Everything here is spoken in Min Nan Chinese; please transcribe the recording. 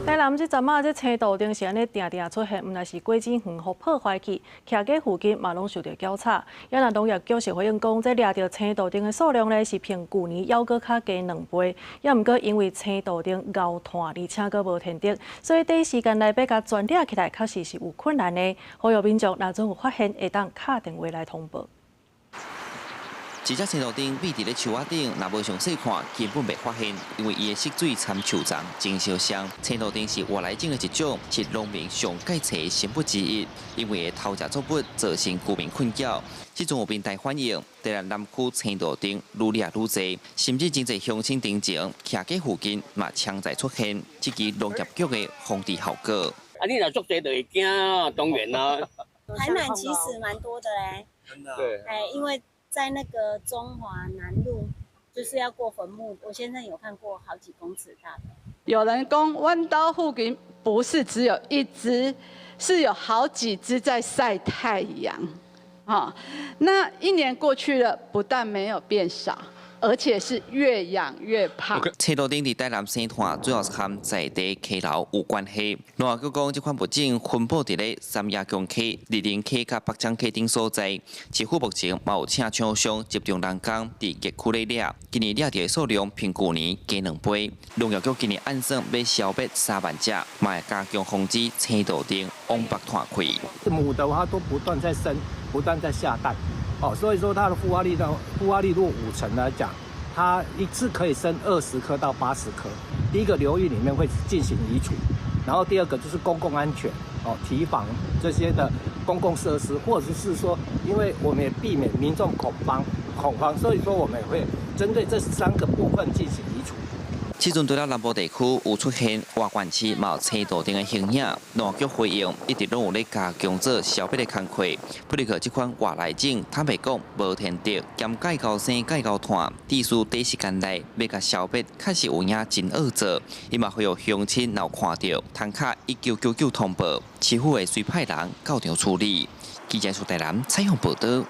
台南這陣仔這青杜鵑是按呢定定出現，毋但是果子園予破壞去，徛家附近嘛攏受著攪吵。也若農業局是回應講，這掠著青杜鵑的數量咧是比舊年猶閣較低兩倍。也毋過因為青杜鵑𠢕炭，而且閣無天敵，所以短時間內欲共全掠起來，確實是有困難的。呼籲民眾若總有發現，會當敲電話來通報。這隻青杜鵑覕佇咧樹仔頂，若無詳細看，根本袂發現，因為伊的色水摻樹叢真相像。青杜鵑是外來種的一種，是農民上蓋揣的生物之一，因為會偷食作物，造成居民困擾。這陣有平台反映，台南南區青杜鵑愈掠愈濟，甚至真濟鄉親頂前徛家附近嘛常在出現，這支農業局的防治效果。啊，你若足濟就會驚，當然啦。台南其實蠻多的咧，真的。對。哎，因為在那個中華南路，就是要過墳墓，我先生有看過好幾公尺大的。有人講，阮兜附近不是只有一隻，是有好幾隻在曬太陽。啊，那一年過去了，不但沒有變少，而且是越養越胖。青杜鵑佇台南生炭，主要是和在地溪流有關係。農業局講，這款物種分布佇咧三亞公溪、二林溪佮北漳溪等所在。市府目前嘛有請廠商集中人工佇疫區咧掠，今年掠著的數量比舊年加兩倍。農業局今年按算欲消滅3萬隻，嘛會加強防止青杜鵑往北炭開。母的話都不斷在生，不斷在下蛋。哦，所以說它的復發率若5成來講，它一次可以生20顆到80顆。第一個流域裡面會進行移除，然後第二個就是公共安全，哦，堤防這些的公共設施，或者是說，因為我們也避免民眾恐慌，所以說我們也會針對這三個部分進行移除。這陣除了南部地區有出現外縣市嘛有青杜鵑的形影，農業局回應一直攏有咧加強做消滅的工課。不過這款外來種，坦白講無天敵，兼蓋𠢕生蓋𠢕炭，必須短時間內欲共消滅，確實有影真惡做。伊嘛呼籲鄉親若有看著，通敲1999通報，市府會隨派人到場處理。記者蘇台南採訪報導。